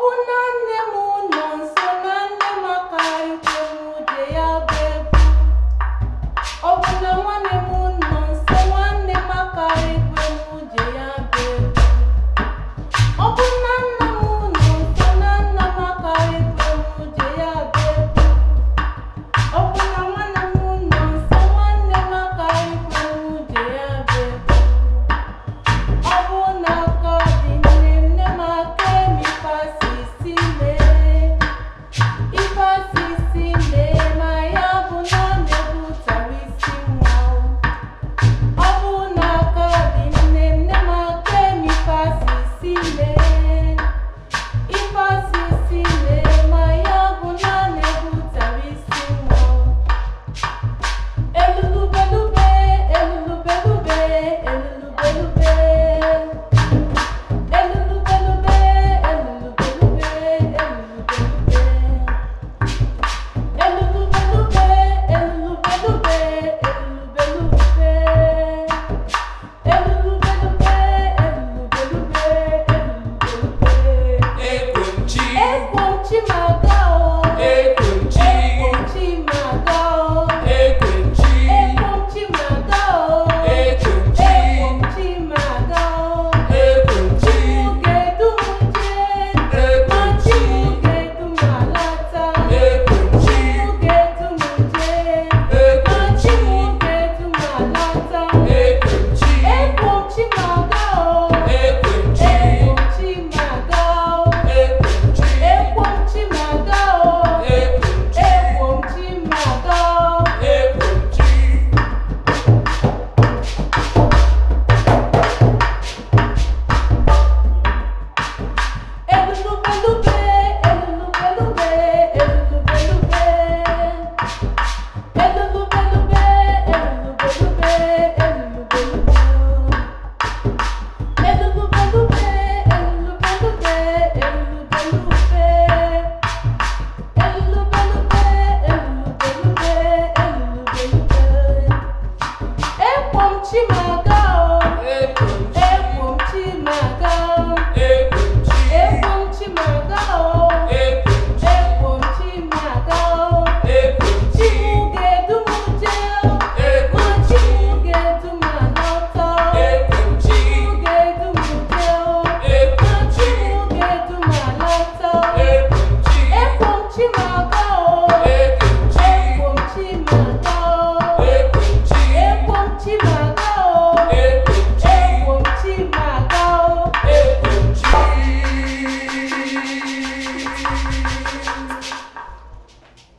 Bụ na nne m nọ nso, na nne m aka ikwe m je ya bụ egwu. Ọ bụ na nwanne m nọ nso, nwanne m aka ikwe m je ya bụ egwu. Ọ bụ na nna m nọ nso, na nna m aka ikwe m je ya bụ egwu. Ọ bụ na nwanne m nọ nso, nwanne m aka ikwe m je ya bụ egwu. Ọ bụ na aka dị nne m, nne m aka eme ife asịsị mee, ife asịsị mee, ma ya bụ na na-ebutara isi nwa. Ọ bụ na aka dị nne m, nne m aka eme ife asịsị mee, ife asịsị mee, ma ya bụ na na-ebutara isi nwa. Elulubelube, elulubelube, elulubelube, elulubelube, elulubelube, elulubelube, elulubelube, elulubelube, elulubelube, elulubelube, elulubelube. Ekwemchi. Ekwomchi maga o. Ekwemchi. Ekwomchi maga o. Ekwemchi. Ekwomchi maga o. Ekwemchi. Ekwomchi maga o. Ekwemchi. Chimugedu m jee, ma Ekwemchi. Chimugedu m alata. Ekwemchi. Chimugedu m jee, ma Ekwemchi. Chimugedu m alata. Ekwemchi. Ekwomchi maga o. Ekwemchi. Ekwomchi maga o. Ekwemchi. Ekwomchi maga o. Ekwemchi. Ekwomchi maga o. Ekwemchi. Elulubelube.